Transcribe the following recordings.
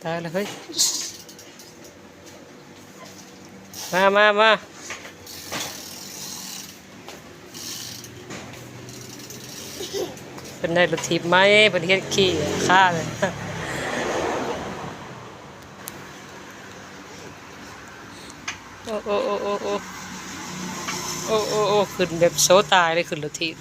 ຕາຍແລ້ວເຮີ້ຍ ມາ ມາ ມາ ເພິ່ນໄດ້ລົດຖີບໃໝ່ ເພິ່ນເຮັດຂີ່ຄ້າເລີຍ ໂອ້ ໂອ້ ໂອ້ ໂອ້ ຂຶ້ນແບບໂຊຕາຍເລີຍ ຂຶ້ນລົດຖີບ.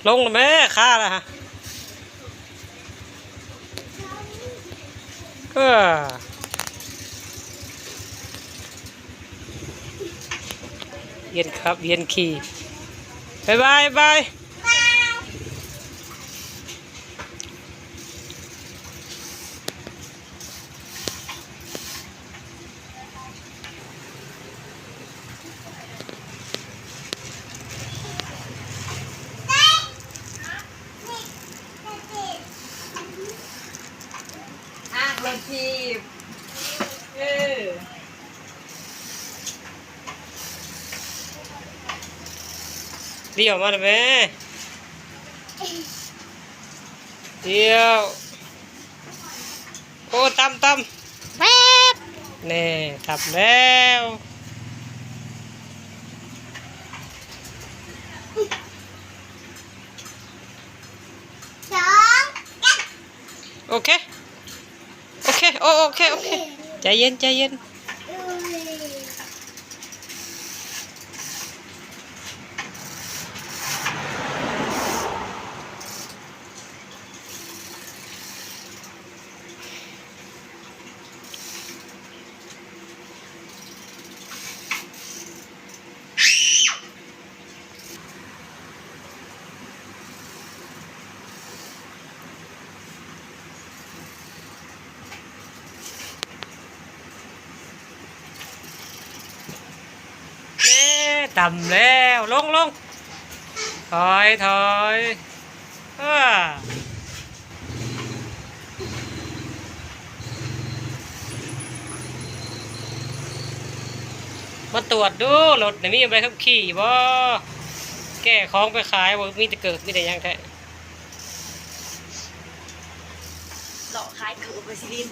ລົງແລ້ວແມ້ ຄາລະ ເອີ ວຽນຂັບວຽນຂີ່ ບາຍບາຍ ບາຍບາຍ. ອ້າງລົດຖີບ ເອີ ລ້ຽວມາແລ້ວແມ້ ລ້ຽວ. ໂອ້ ຕຳ ຕຳ ແວບ ແນ່ ຕຳແລ້ວ ສອງ ໂອເຄ ໂອເຄ ໂອ ໂອເຄ ໂອເຄ ໃຈເຢັນ ໃຈເຢັນ. ແມ່ ຕຳແລ້ວ ລົງ ລົງ ຖອຍ ຖອຍ ເອີ ມາຕວດດູ ລົດນີ້ມີໃບຂັບຂີ່ບໍ່? ແກ້ຂອງໄປຂາຍບໍ່? ມີແຕ່ເກີບ ມີແຕ່ຫຍັງແທ້? ເລາະຂາຍເກີບໄປຊິລິນ.